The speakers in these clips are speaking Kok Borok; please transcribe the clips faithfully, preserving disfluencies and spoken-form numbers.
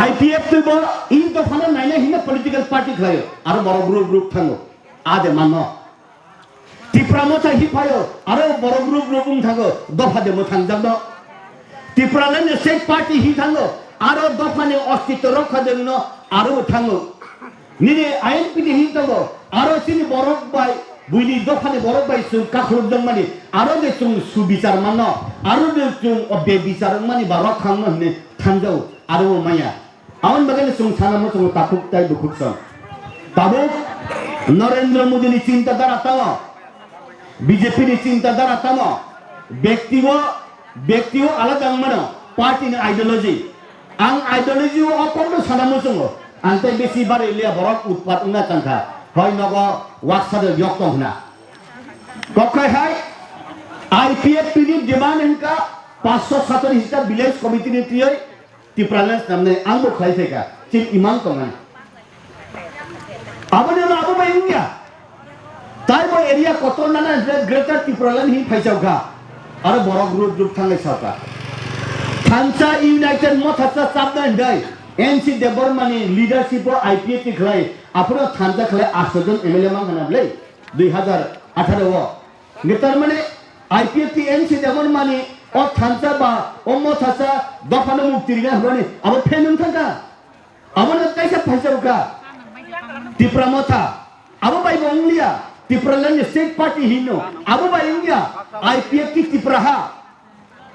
I P F T bo in dophano naina hino political party khlaio, aro borok group group thango. Ade mano. Tipra Motha hi phaio, aro borok group group wng thango, dopha demo thangjak no. Tipraland State Party hi thango, aro dophani ostitto rokha dengno aro thango. Nini I N P T hi tongo, aro chini borok bai, buini dophani borok bai chwng kakhulukjakmani, aro de chwng subichar manno, aro de chwng o bebichar wngmani ba rok khangno hwnwi thanjao, aro bo maya. Aboni bagwi chwng sana muchungo takhuk tai bukhuk chwng. Tabuk Narendra Modi ni chinta dhara tamo, B J P ni chinta dhara tamo, bekti o, bekti o alada wngmano, party ni ideology. Ang ideology o kono sana muchungo, ang tei besi bari liya borok utpat wngna tangkha, hoi nogo waksa de yok tong hwna. Kokhai hai I P F T ni demand hwnkha panchsho satri hisa village committee ni tiyoi Tipraland namnai ang bo khlai phaikha, chini imang tongnai. Aboni ulo abo bai wngya. Tai bo area kotor nana hwnkhe Greater Tipraland hi phaisao kha. Aro borok group group thanglai sao kha. Thansa United Motha cha chapna hwnkhe N C Debbarma ni leadership o I P F T khlai, aphuru thansa khlai asto jon M L A mang khana bwlai dui hazar atharo o. Hwnkhe tar mane I P F T N C Debbarma ni o thansa ba o Motha cha dophano mukti rina hwnmani abo phen wng thang kha. Abono kaisa phaisa wngkha Tipra Motha. Abo bai bo wngya Tipraland State Party hino. Abo bai wngya I P F T Tipra ha.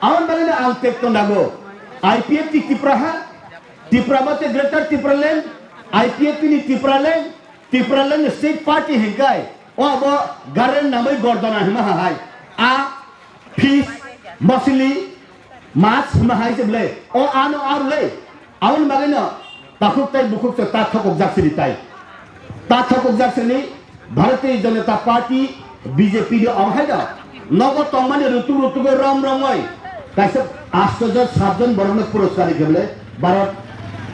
Aboni bagwi no ang tek tong nango. I P F T Tipra ha, Tipra Motha Greater Tipraland, I P F T ni Tipraland, Tipraland State Party hingkai. O abo garen namai gordona hima hai. A fish, mosili, mas hima hai se bwle. O ano ar le. Aboni bagwi no takhuk tai bukhuk se ta thokok jak sini tai. Ta thokok jak sini Bharatiya Janata Party, B J P ni omo hai da. Nogo tongmani rutuk rutuk rom romoi. Kaisa asto jon sat jon borokno puroskar ri khe bwle Bharat